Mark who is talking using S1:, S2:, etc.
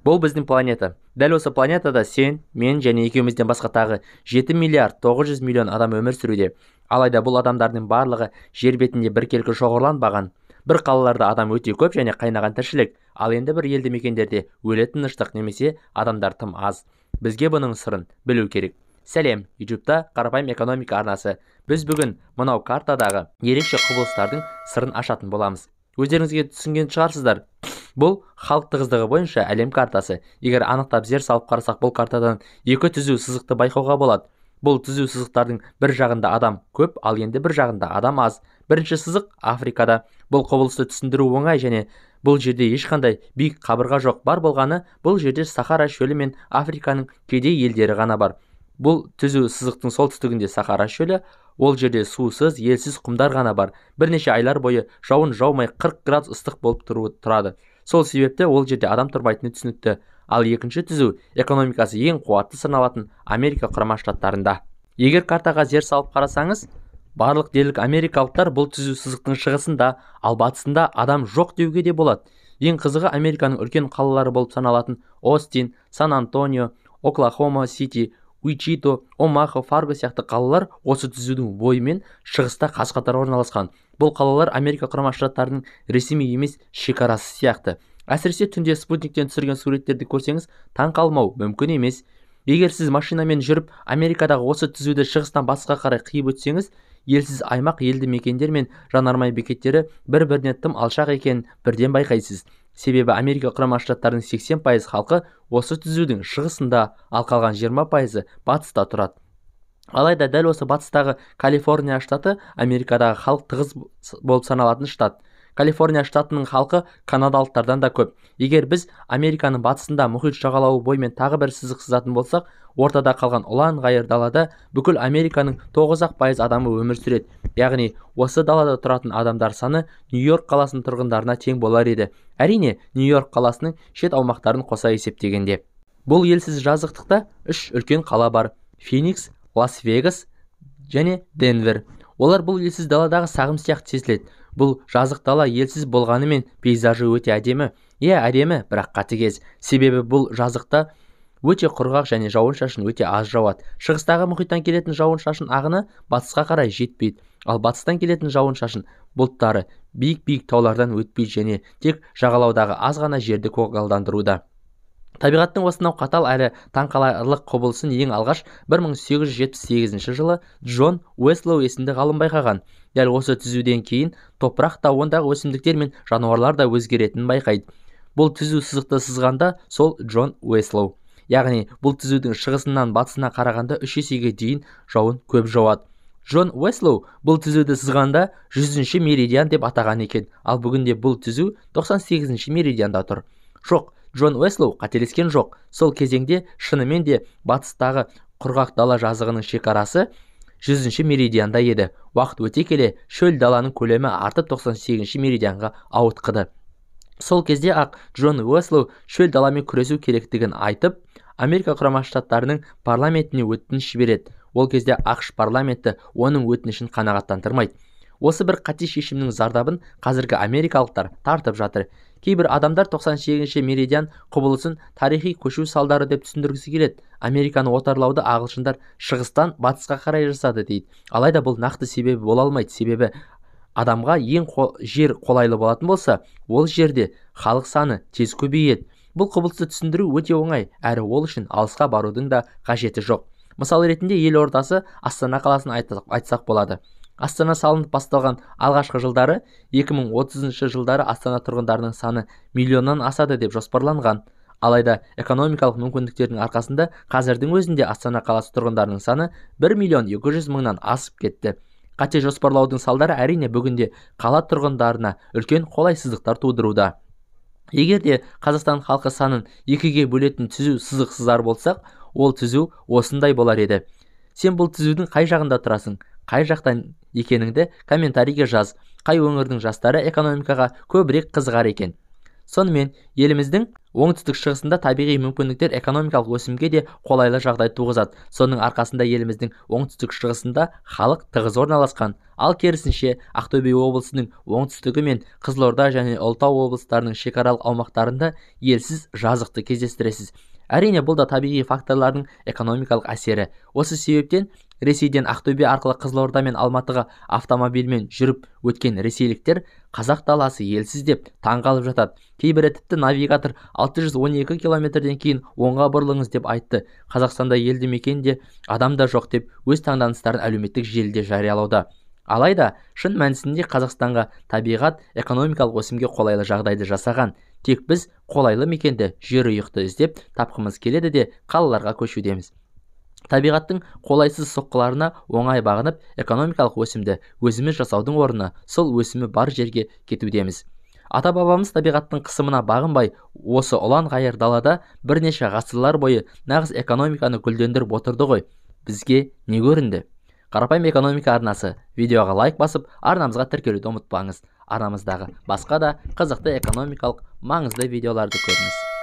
S1: Бұл біздің планета. Дәл осы планетада сен, мен және екеумізден басқа тағы 7 миллиард 900 миллион адам өмір сүруде. Алайда бұл адамдардың барлығы жер бетінде біркелкі шоғырланбаған. Бір қалаларда адам өте көп және қайнаған тіршілік, ал енді бір елді мекендерде өлі тыныштық немесе адамдар тым аз. Бізге бұның сырын білу керек. Сәлем, YouTube'та қарапайым экономика арнасы. Біз бүгін мынау картадағы ерекше құбылыстардың сырын ашатын боламыз. Өздеріңізге түсінген шығарсыздар. Бұл халық тығыздығы бойынша әлем картасы. Егер анықтап зер салып қарасақ, бұл картадан екі түзу сызықты байқауға болады. Бұл түзу сызықтардың бір жағында адам көп, ал енді бір жағында адам аз. Бірінші сызық Африкада. Бұл құбылысты түсіндіру оңай және бұл жерде ешқандай биік қабырға жоқ. Бар болғаны бұл жерде Сахара шөлі мен Африканың кедей елдері ғана бар. Бұл түзу сызықтың солтүстігінде Сахара шөлі, ол жерде сусыз, елсіз құмдар ғана бар. Бірнеше айлар бойы жауын жаумай 40 градус ыстық болып тұрады. Сол себепті ол жерде адам тұрмайтыны түсінікті. Ал екінші түзу экономикасы ең қуатты саналатын Америка Құрама Штаттарында. Егер картаға зер салып қарасаңыз, барлық дерлік америкалықтар бұл түзу сызықтың шығысында, ал батысында адам жоқ деуге де болады. Ең қызығы Американың үлкен қалалары болып саналатын Остин, Сан-Антонио, Оклахома Сити, Уичито, Омаха, Фарго сияқты қалалар осы түзудің бойымен шығыста қаз-қатар орналасқан. Бұл қалалар Америка Құрама Штаттарының ресми емес шекарасы сияқты. Әсіресе түнде спутниктен түсірген суреттерді көрсеңіз, таң қалмау мүмкін емес. Егер сіз машинамен жүріп, Америкадағы осы түзуді шығыстан батысқа қарай қиып өтсеңіз, елсіз аймақ, елді мекендер мен жанармай бекеттері бір-біріне тым алшақ екенін бірден байқайсыз. Себебі Америка Құрама Штаттарының 80% халқы осы түзудің шығысында, ал қалған 20% батыста тұрады. Алайда дәл осы батыстағы Калифорния штаты Америкадағы халық тығыз болып саналатын штат. Калифорния штатының халқы канадалықтардан да көп. Егер біз Американың батысында мұхит жағалауы бойымен тағы бір сызық сызатын болсақ, ортада қалған ұлан-ғайыр далада бүкіл Американың 9% адамы өмір сүреді. Яғни осы далада тұратын адамдар саны Нью-Йорк қаласының тұрғындарына тең болар еді. Әрине, Нью-Йорк қаласының шет аумақтарын қоса есептегенде. Бұл елсіз жазықтықта үш үлкен қала бар: Феникс, Лас-Вегас және Денвер. Олар бұл елсіз даладағы сағым сияқты сезіледі. Бұл жазық дала елсіз болғанымен пейзажы өте әдемі. Иә, әдемі, бірақ қатыгез. Себебі бұл жазықта өте құрғақ және жауын-шашын өте аз жауады. Шығыстағы мұхиттан келетін жауын-шашын ағыны батысқа қарай жетпейді. Ал батыстан келетін жауын-шашын бұлттары биік-биік таулардан өтпейді және тек жағалаудағы аз ғана жерді көгалдандыруда. Табиғаттың осынау қатал әрі таңқаларлық құбылысын ең алғаш 1878 жылы Джон Уэслоу есімді ғалым байқаған. Дәл осы түзуден кейін топырақ та ондағы өсімдіктер мен жануарлар да өзгеретінін байқайды. Бұл түзу сызықты сызғанда сол Джон Уэслоу. Яғни бұл түзудің шығысынан батысына қарағанда 3 есеге дейін жауын көп жауады. Джон Уэслоу бұл түзуді сызғанда 100-ші меридиан деп атаған екен. Ал бүгінде бұл түзу 98-ші меридианда тұр. Жоқ, Джон Уэслоу қателескен жоқ. Сол кезеңде шынымен де батыстағы құрғақ дала жазығының шекарасы 100-ші меридианда еді. Уақыт өте келе шөл даланың көлемі артып 98-ші меридианға ауытқыды. Сол кезде ақ Джон Уэслоу шөл даламен күресу керектігін айтып, Америка Құрама Штаттарының парламентіне өтініш жібереді. Ол кезде ақш парламенті оның өтінішін қанағаттандырмайды. Осы бір қате шешімнің зардабын қазіргі америкалықтар тартып жатыр. Кейбір адамдар 98-ші меридиан құбылысын тарихи көшу салдары деп түсіндіргісі келеді. Американы отарлауды ағылшындар шығыстан батысқа қарай жасады дейді. Алайда бұл нақты себебі бола алмайды. Себебі адамға ең жер қолайлы болатын болса, ол жерде халық саны тез көбейеді. Бұл құбылысты түсіндіру өте оңай, әрі ол үшін алысқа барудың да қажеті жоқ. Мысал ретінде ел ортасы Астана қаласын айтсақ болады. Астана салынып басталған алғашқы жылдары 2030 жылдары Астана тұрғындарының саны миллионнан асады деп жоспарланған. Алайда экономикалық мүмкіндіктердің арқасында қазірдің өзінде Астана қаласы тұрғындарының саны 1 миллион 200 мыңнан асып кетті. Қате жоспарлаудың салдары әрине бүгінде қала тұрғындарына үлкен қолайсыздықтар тудыруда. Егер де Қазақстан халқы санын екіге бөлетін түзу сызық сызар болсақ, ол түзу осындай болар еді. Сен бұл түзудің қай жағында тұрасың? Қай жақтан екеніңді комментарийге жаз. Қай өңірдің жастары экономикаға көбірек қызығар екен? Сонымен, еліміздің оңтүстік шығысында табиғи мүмкіндіктер экономикалық өсімге де қолайлы жағдай туғызады. Соның арқасында еліміздің оңтүстік шығысында халық тығыз орналасқан. Ал керісінше, Ақтөбе облысының оңтүстігі мен Қызылорда және Ұлытау облыстарының шекаралық аумақтарында елсіз жазықты кездестіресіз. Әрине, бұл да табиғи факторлардың экономикалық әсері. Осы себептен Ресейден Ақтөбе арқылы Қызылорда мен Алматыға автомобильмен жүріп өткен ресейліктер қазақ даласы елсіз деп таңғалып жатады. Кейбірі тіпті навигатор 612 километрден кейін оңға бұрылыңыз деп айтты. Қазақстанда елді мекенде адам да жоқ деп өз таңданыстарын әлеуметтік желіде жариялауда. Алайда, шын мәнісінде Қазақстанға табиғат экономикалық өсімге қолайлы жағдайды жасаған. Тек біз қолайлы мекенді, жер ұйықты іздеп тапқымыз келеді де қалаларға көшудеміз. Табиғаттың қолайсыз соққыларына оңай бағынып, экономикалық өсімді өзіміз жасаудың орнына сол өсімі бар жерге кетудеміз. Ата-бабамыз табиғаттың қысымына бағынбай, осы ұлан-ғайыр далада бірнеше ғасырлар бойы нағыз экономиканы гүлдендіріп отырды ғой. Бізге не көрінді? Қарапайым экономика арнасы. Видеоға лайк басып, арнамызға тіркелуді ұмытпаңыз. Арнамыздағы басқа да қызықты экономикалық маңызды видеоларды көріңіз.